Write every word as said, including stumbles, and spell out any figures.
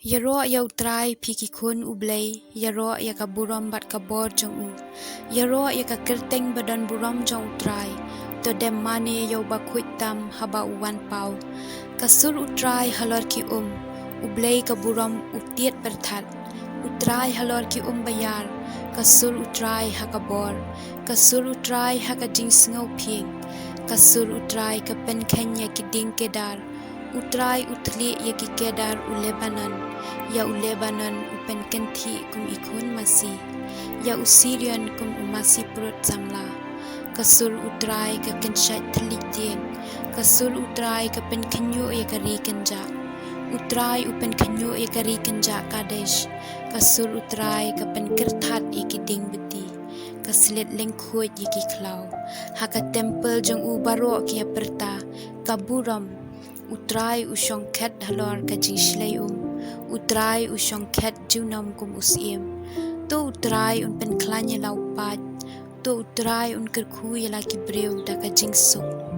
Ïaroh ïa U Trai, phi ki khun U Blei, ïaroh ïa ka burom bad ka bor jong u. Ïaroh ïa ka kyrteng badonburom jong U Trai. To dem mane ïa u bakhuid tam haba u wan paw. Ka sur U Trai halor ki um, U Blei ka burom u tied pyrthat. U Trai halor ki um baïar, ka sur U Trai ha ka bor, ka sur U Trai ha ka jingsngewphieng. Ka sur U Trai ka pynkheiñ ïa ki dieng kedar. U Trai u thlieh ïa ki kedar u Lebanon, ïa u Lebanon u pynkynthih kum i khun masi, ïa u Sirion kum u masi prut samla. Ka sur U Trai ka kynshait thylliej dieng, ka sur U Trai ka pynkhynñiuh ïa ka ri kynjah. U Trai u pynkhynñiuh ïa ka ri kynjah Kadesh, ka sur U Trai ka pynkyrthat ïa ki dieng bti, ka slit lyngkhuid ïa ki khlaw. Ha ka templ jong u baroh ki ïapyrta, ka burom. U Trai u shongkhet halor ka jingshlei um, U Trai u shongkhet junom kum u syiem. To U Trai un pynkhlaiñ ïa la u paid, to U Trai un kyrkhu ïa la ki briew da ka jingsuk.